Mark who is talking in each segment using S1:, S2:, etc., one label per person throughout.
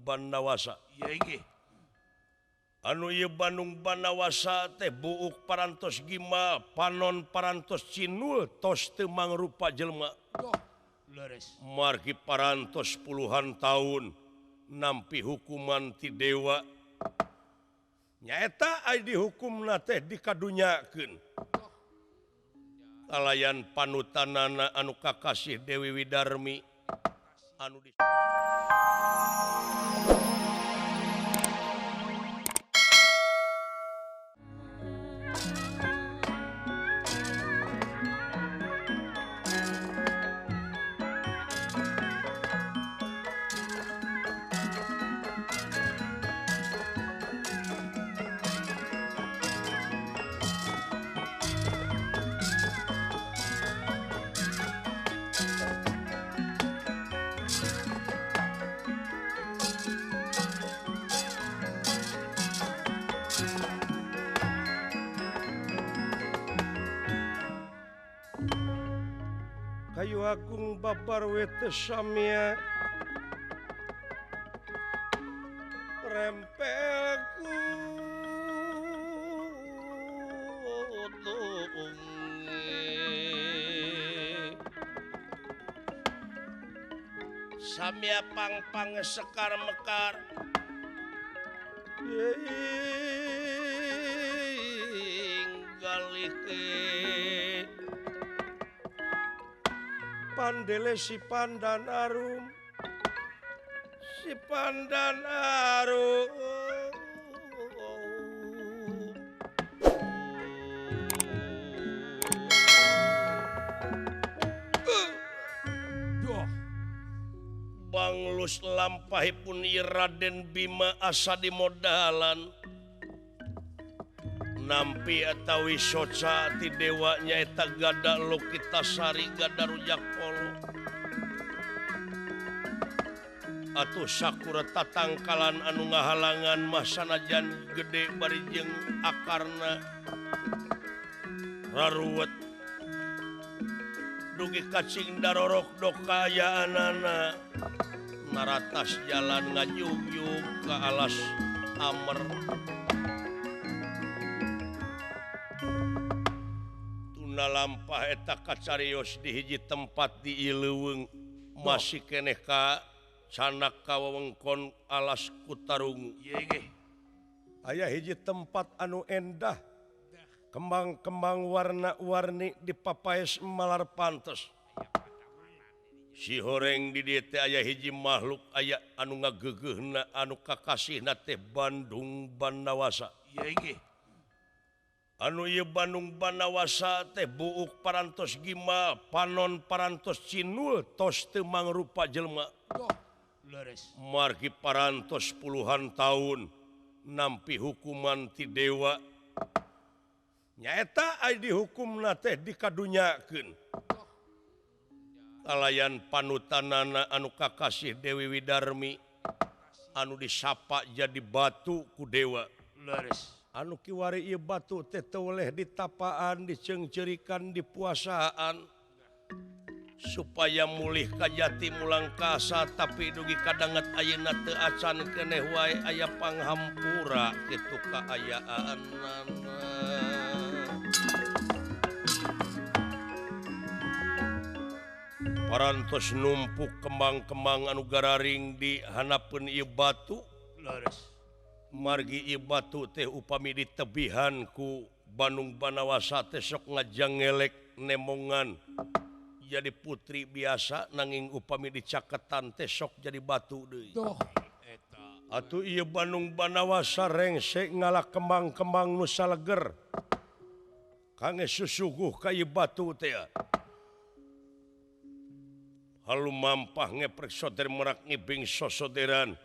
S1: Bandung Banawasa. Anu ieu Bandung Banawasa teh buuk parantos gimal, panon parantos cinul, tos teu mangrupa jelema. Margi parantos puluhan tahun nampi hukuman ti dewa. Nyaeta ai dihukumna teh dikadunyakeun. Kalayan panutanana anu kakasih Dewi Widarmi anu di Kayu Agung babar wete samia rempelku samia pang-pang sekar mekar galike pandele si Pandan Arum, si Pandan Arum. Banglus lampahipun Raden Bima asa di modalan nampi atawi soca ti dewa nyaeta gada Lokitasari gada Rujak Polo atuh sakura tatangkalan anu ngahalangan mah sanajan gede bari jeung akarna raruwet dugi kacing darorok dok kaayaanana naratas jalan ngajugjug ka alas Amer. Lampah eta kacarios di hiji tempat di Ileuweung masih keneh ka canak ka wewengkon alas Kutarungu. Aya hiji tempat anu endah, kembang-kembang warna-warni dipapaes malar pantes. Si horeng di dieu teh aya hiji makhluk aya anu ngageugeuna anu kakasihna teh Bandung Banawasa. Anu ieu Bandung Banawasa teh buuk parantos gimal, panon parantos cinul, tos teu mangrupa jelema. Margi parantos puluhan tahun nampi hukuman ti dewa. Nyaeta ai dihukumna teh dikadunyakeun. Kalayan panutanana anu kakasih Dewi Widarmi anu disapa jadi batu ku dewa. Anu kiwari ieu batu teh teu weleh ditapaan, diceungceurikan, dipuasaan supaya mulih ka jati mulang kasa, tapi dugi kadanget ayeuna teu acan keneh wae aya panghampura kitu kaayaanana. Parantos numpuk kembang-kembang anu gararing di hanapeun ieu batu. Margi ieu batu teh upami ditebihan ku Bandung Banawasa teh sok ngajangelek nemongan jadi putri biasa, nanging upami dicaketan teh sok jadi batu deui. Atuh ieu Bandung Banawasa rengse ngala kembang-kembang nu saleger kangge susuguh ka ieu batu teh. Halu mampah ngeprek soder merak ngibing sosoderan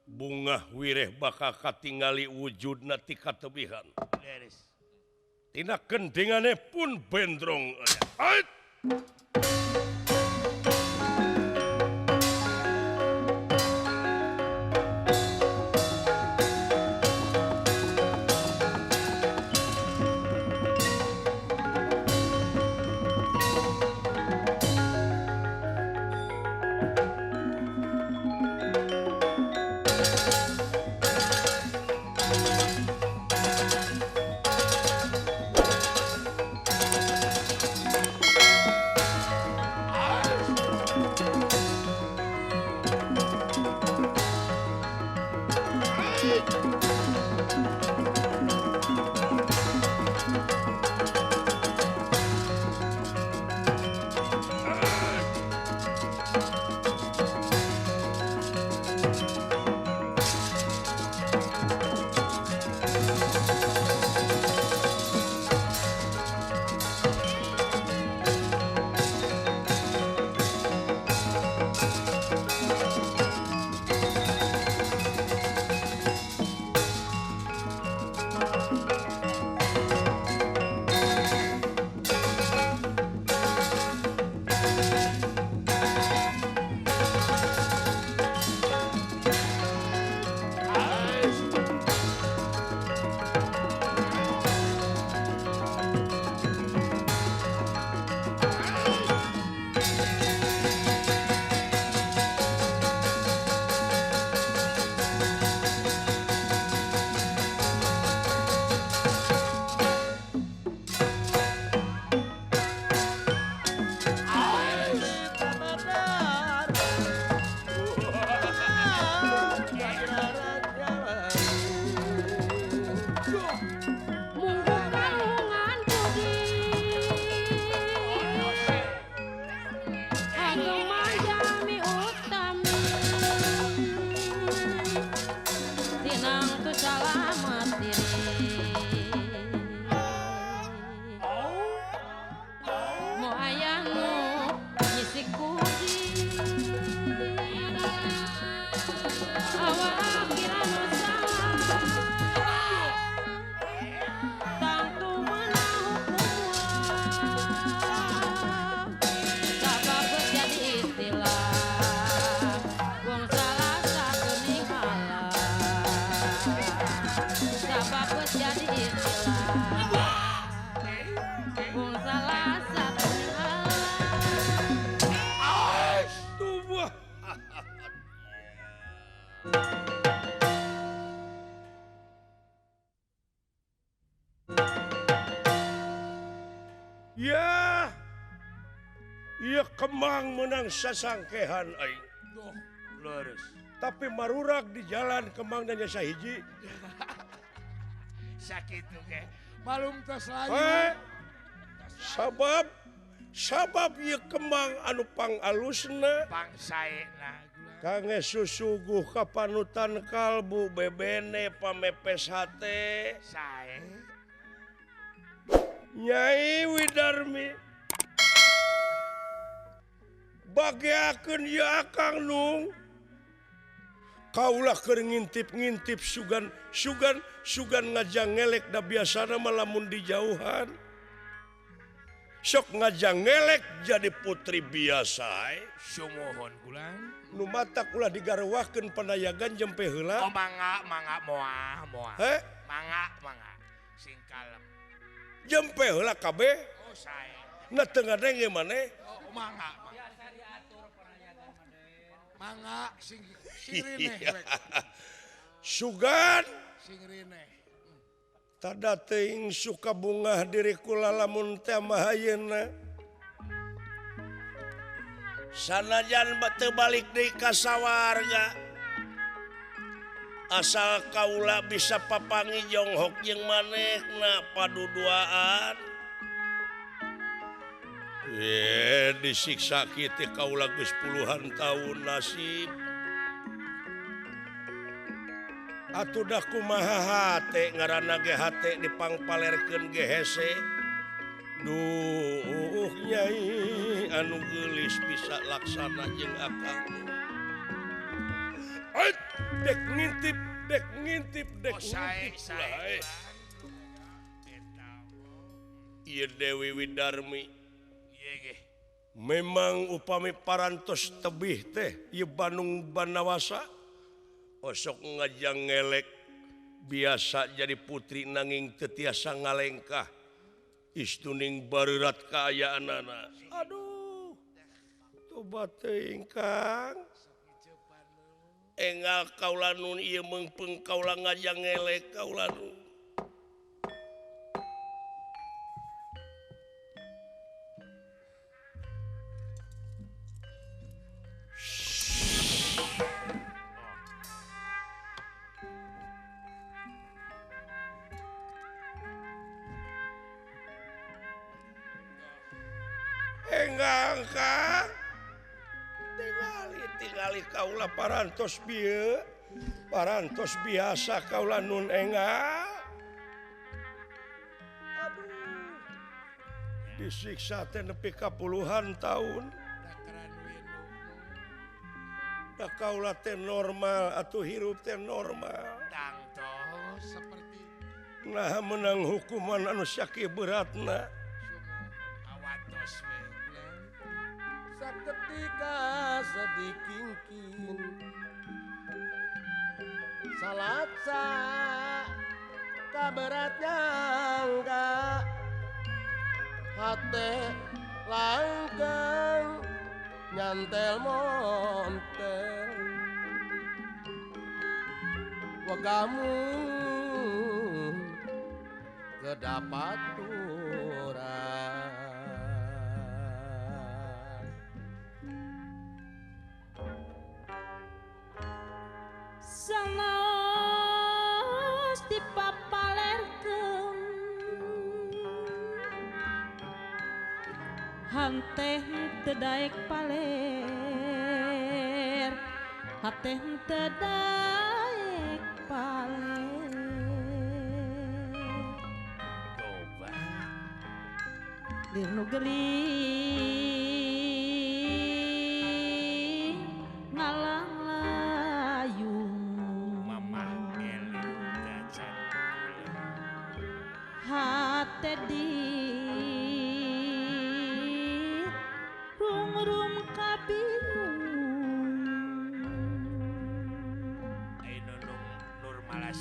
S1: bungah wireh bakal katingali wujudna ti katebihan. Tina kendingane pun bendrong. Ait!
S2: Kuji awak kira nu salah tangtu meunang hukuman sabab jadi istilah wong salah sakening Allah sabab jadi istilah wong salah sakening Allah.
S1: Tubuh. Ya, iya Kemang menang sasangkehan aing.
S3: Duh, leres.
S1: Tapi marurak di jalan Kemang nanya sahiji.
S3: Sakitu ge. Malum tos layu.
S1: Sabab sabab ieu Kemang anu pangalusna
S3: pangsaena
S1: kangge susuguh ka panutan kalbu bebene pamepes hate.
S3: Sae.
S1: Nyai Widarmi bageakeun ieu Akang Nung kaulah keur ngintip-ngintip sugan sugan sugan ngajang ngelek da biasana mah lamun dijauhan sok ngajang ngelek jadi putri biasa.
S3: Sumuhun kulang
S1: nu matak ulah digarwakeun panayagan jempe heula.
S3: Oh mangga mangga moal moal.
S1: Heh?
S3: Mangga mangga sing kalem.
S1: Jempe heula kabeh.
S3: Oh sae.
S1: Na teu ngadenge maneh.
S3: Oh mangga. Biasa diatur panayagan maneh. Mangga sing sing rineh.
S1: Sugan
S3: sing rineh.
S1: Tada teuing suka bungah diri kula lamun teh mah ayeuna. Sanajan teu balik deui ka sawarga. Asal kaula bisa papangi jonghok jeung manehna paduduaan. Disiksa kitu kaula geus puluhan tahun nasib. Atuh dah kumaha hate ngaranna ge hate dipangpalerkeun ge hese. Duh Nyai anu geulis bisa laksana jeung Akang. Dek ngintip, dek ngintip, dek ngintip. Ieu Dewi Widarmi. Memang upami parantos tebih teh ieu Bandung Banawasa osok ngajang ngelek biasa jadi putri nanging teu tiasa ngalengkah istuning bareurat kaayaanana. Aduh, tobat teuing Kang. Engal kaula nun ieu meungpeung kaula ngajang ngelek kaula nun. Enggal Kang. Tingali kaula parantos bieu, parantos biasa kaula nun enggal. Aduh. Disiksa teh nepi ka puluhan tahun. Da kaula teh normal atuh hirup teh normal.
S3: Tangtos seperti
S1: nah menang hukuman anu sakieu beratna.
S3: Awatos we.
S4: Saketika sedikingkin salatsa kaberat nyangka hate langkeng nyantel montel wagamu kedapat turang.
S2: Sanos dipapalerkeun hante teu daek paler hate teu daek paler. Coba lir nu geulis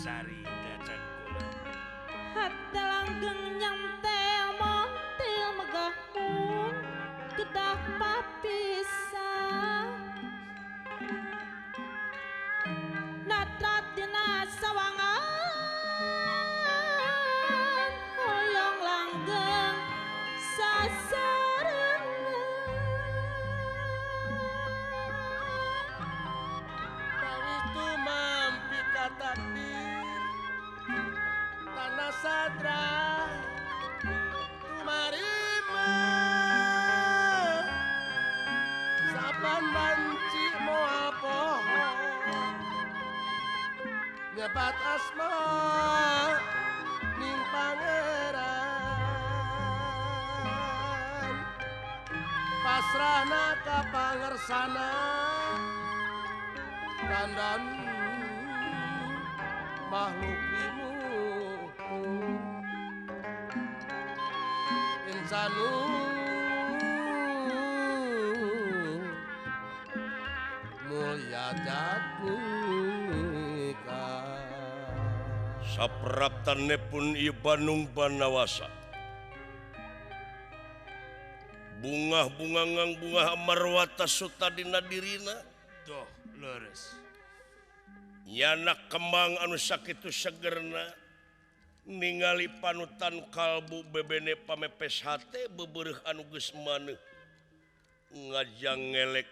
S5: Sari dacan kula.
S2: Hate langgeng nyantel montil megah pun kedah papisah. Natrat dina sawangan hoyong langgeng sasarengan.
S4: Tawis tumampi ka takdir tanah sadra tumarima saban banci moal poho nyebat asma ning pangeran pasrahna ka pangersana dandan makhluk limuhu insanu mulya jatmika.
S1: Sapraptane pun ieu Bandung Banawasa bungah bungangang bungah Amarwata Sutadina dirina.
S5: Doh leres.
S1: Nyana kembang anu sakitu segerna ningali panutan kalbu bebene pamepes hate bebereuh anu geus maneuh ngajang ngelek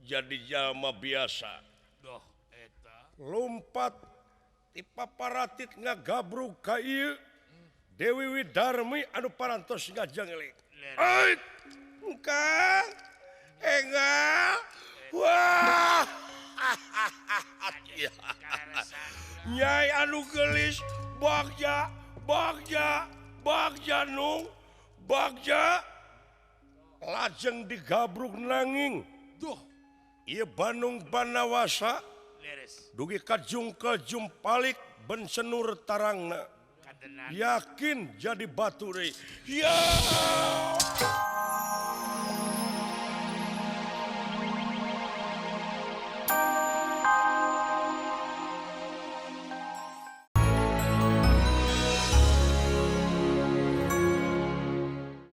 S1: jadi jalma biasa.
S5: Doh eta
S1: lompat ti paparatit ngagabrug ka ieu Dewi Widarmi anu parantos ngajang ngelek. Ait engkang enggak wah. Nyai anu gelis bagja bagja bagja nung bagja lajeng digabrug nanging.
S5: Duh
S1: ieu Bandung Banawasa dugi ka jungkel jumpalik ben senur tarangna yakin jadi batu deui. Ya.